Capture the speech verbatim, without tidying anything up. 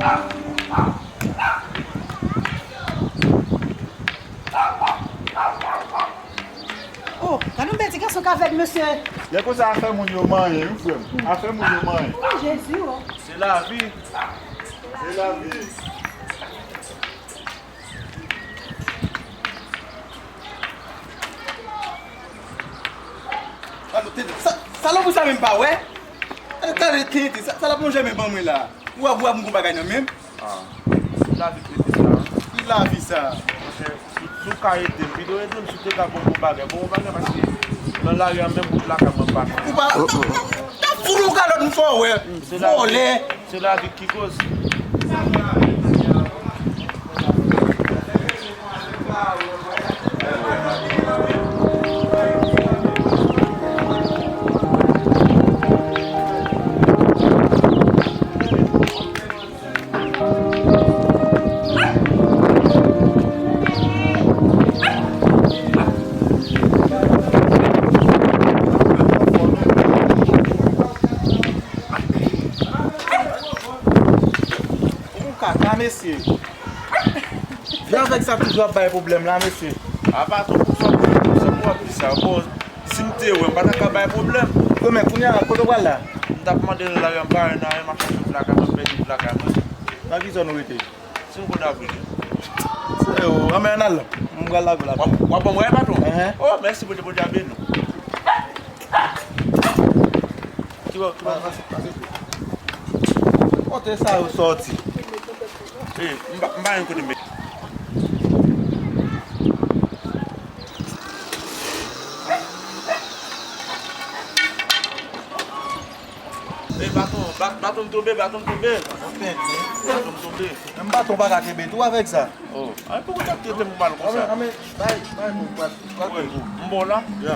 Oh, gade yon bèl ti gason k avèk mesye. Lè konsa afè moun yo manyen, wi, frè m. Afè moun yo manyen. Oh, Jezi, oh. Se lavi. Se lavi. Sa, sa, salopri sa menm pa wè? Gade, gade, tenten, sa, sa l ap lonje men ban mwen la. Ou ap, ou ap gwo bagay nan menm. Ah, se lavi k rete sa, wi. Ki lavi sa? Monchè, si, si w ka ede m, pito ede m, si w te ka bon bon bagay, bon bon bagay, paske nan lari a menm bout lakay mwen pa fè. Ou pa, ou ta, ta fout yon kalòt m fè w wè. Hmm, se lavi. Vòlè. Se lavi ki koz. Ou kaka, mesye. Vye avèg sa toujou ap bay pwoblèm la, mesye. A pa twò pou sa, pou sa, pou ap di sa. Bon, si m te wè, m pa ta ka bay pwoblèm. Yo, men kounye a, kote w pral la? M t ap mande l la, m pa wè nan, m ap chache plaka, m ap pèdi plaka mwen. Nan ki zòn ou rete? Si m konn abri li. Se, o, anmè, ann al. M pral lage w la. W ap, w ap ban m wè, patwon? Enhen. O, mèsi, Bondye, Bondye a beni w. Ki bò, ki bò? Pase, pase. Kote sa yo sòti? E, m pa, m pa gen kote m mete. E, baton, ba-, baton m tonbe, baton m tonbe. Baton m tonbe. Menm baton pa ka kenbe tou avèk sa. O, a, poukisa w trete m mal konsa? Anmè, anmè, bay, bay, mwen, mwen, mwen, mwen. M bon la? Ya.